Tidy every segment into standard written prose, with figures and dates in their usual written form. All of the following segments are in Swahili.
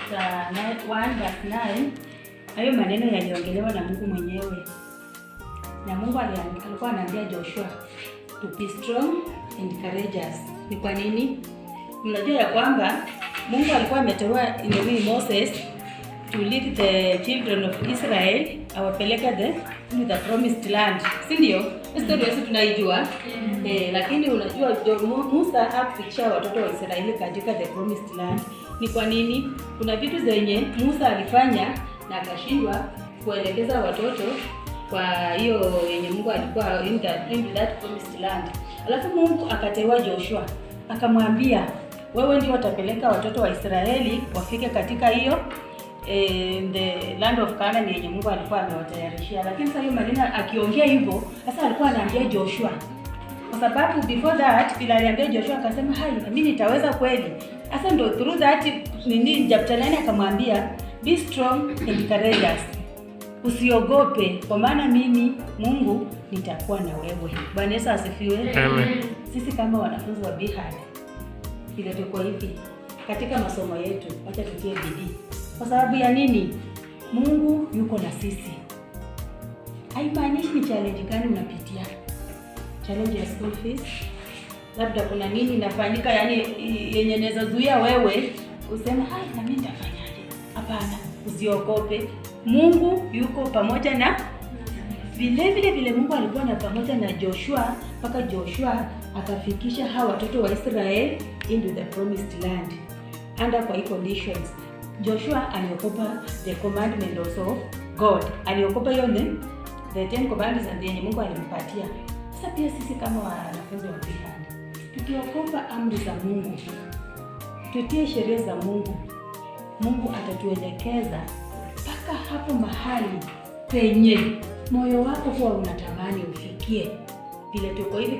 chapter 9, 1 verse 9, hayo maneno yaliongelewa na Mungu mwenyewe. Na Mungu alikuwa anaambia Joshua to be strong and courageous. Ni kwa nini? Mnajua ya kwamba Mungu alikuwa ameteua nini, Moses, to lead the children of Israel, awapeleke to the promised land, si ndio? Story yetu tunaijua. Eh, lakini unajua Musa hakufikisha watoto wa Israeli katika the promised land. Ni kwa nini? Kuna vitu zenye Musa alifanya na akashindwa kuelekeza watoto kwa hiyo yenye Mungu alikuwa in that promised land. Alafu Mungu akateua Joshua, akamwambia, "Wewe ndio utapeleka watoto wa Israeli wafike katika hiyo the land of Canaan yenye Mungu alikuwa amewatayarishia." Lakini sasa hiyo maneno akiongea hivyo, sasa alikuwa anaambia Joshua, kwa sababu before that vile aliambia Joshua akasema, "Hai, na mimi nitaweza kweli?" Sasa ndo through that nini, chapter 9, akamwambia, "Be strong and courageous, usiogope, kwa maana mimi Mungu nitakuwa na wewe." Bwana Yesu asifiwe. Amen. Sisi kama wanafunzi wa Bihad, vile tuko hivi katika masomo yetu, wacha tutie bidii. Kwa sababu ya nini? Mungu yuko na sisi. Haimaanishi ni challenge gani unapitia, challenge ya school fees, labda kuna nini inafanyika, yani yenye inaweza zuia wewe useme, "Hai, na mimi nitafanyaje?" Hapana, usiogope. Mungu yuko pamoja na vile vile vile Mungu alikuwa na pamoja na Joshua mpaka Joshua akafikisha hawa watoto wa Israel into the promised land under kwa hii conditions. Joshua aliogopa the commandment also of God. Aliogopa hiyo ni the 10 commandments and yenye Mungu alimpatia. Sasa pia sisi kama wanafunzi wa Bihad, tukiogopa amri za Mungu, tutie sheria za Mungu, Mungu atatuelekeza mpaka hapo mahali penye moyo wako huwa unatamani ufikie. Vile tuko hivi,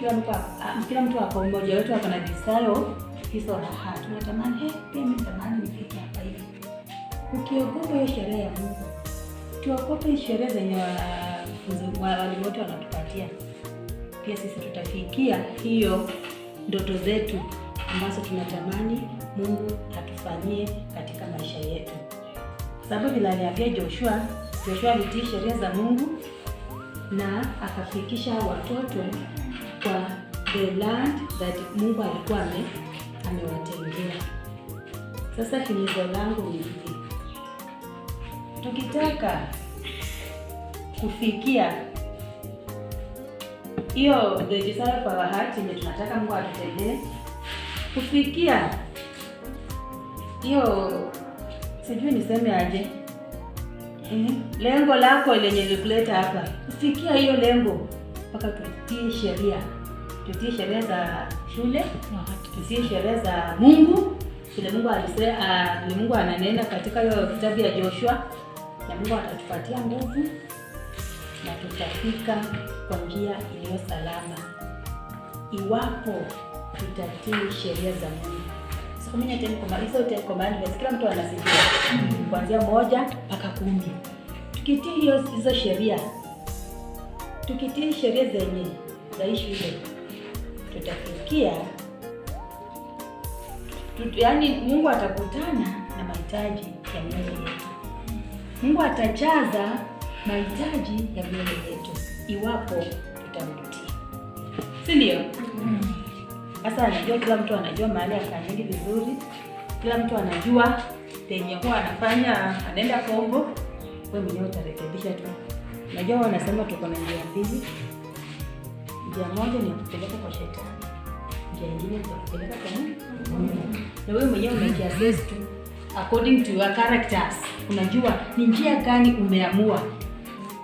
kila mtu ako, mmoja wetu ako na desire of his or her heart. Unatamani, "Hey, pia mimi natamani nifike hapa hivi." Ukiogopa hiyo sheria ya Mungu, tuogope sheria zenye walimu wetu wanatupatia, pia sisi tutafikia hiyo ndoto zetu ambazo tunatamani Mungu atufanyie katika maisha yetu. Kwa sababu vile aliambia Joshua, Joshua alitii sheria za Mungu na akafikisha watoto kwa the land that Mungu alikuwa amewatengea. Sasa himizo langu ni hili: tukitaka kufikia hiyo the desire for our heart yenye tunataka Mungu atutendee, kufikia hiyo, sijui niseme aje, lengo lako lenye likuleta hapa, kufikia hiyo lengo, mpaka tutii sheria, tutii sheria za shule, tutii sheria za Mungu vile Mungu alisema, vile Mungu ananena katika hiyo kitabu ya Joshua, na Mungu atatupatia nguvu na tutafika kwa njia iliyo salama iwapo tutatii sheria za Mungu. So, mimi hizo 10 commandments kila mtu anazijua kuanzia 1 mpaka 10. Tukitii hizo sheria, tukitii sheria zenye za hii shule, tutafikia yaani Mungu atakutana na mahitaji ya mioyo yetu. Mungu atajaza mahitaji ya mioyo yetu iwapo tutamtii, si ndio? Sasa anajua, kila mtu anajua mahali afanyiki vizuri, kila mtu anajua penye huwa anafanya anaenda kombo. Wewe mwenyewe utarekebisha tu. Unajua wanasema tuko na njia mbili. Njia moja ni ya kupeleka kwa shetani, njia nyingine ni ya kupeleka kwa Mungu. Na wewe mwenyewe unajiassess tu according to your characters, unajua ni njia gani umeamua.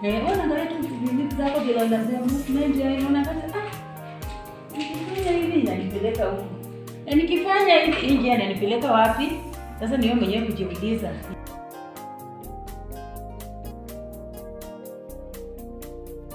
Eh, wewe unaangalia tu vitu zako vile unasema movement ya unaona, ah, nikifanya hivi inanipeleka huku na nikifanya hivi, hii njia inanipeleka wapi? Sasa ni wewe mwenyewe kujiuliza.